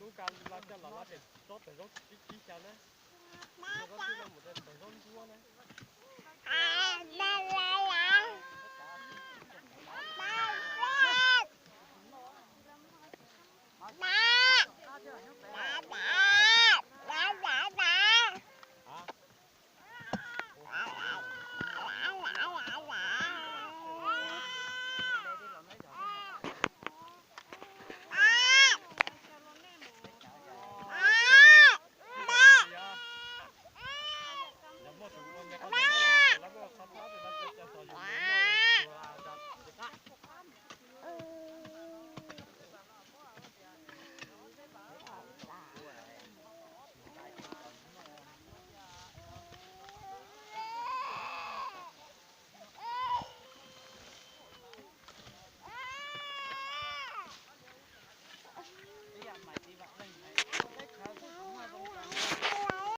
Kuv kav los coj los lawm pem tsob tawm zaub tsib tsib xya na. Zaub tsib no mus rau tawm zaub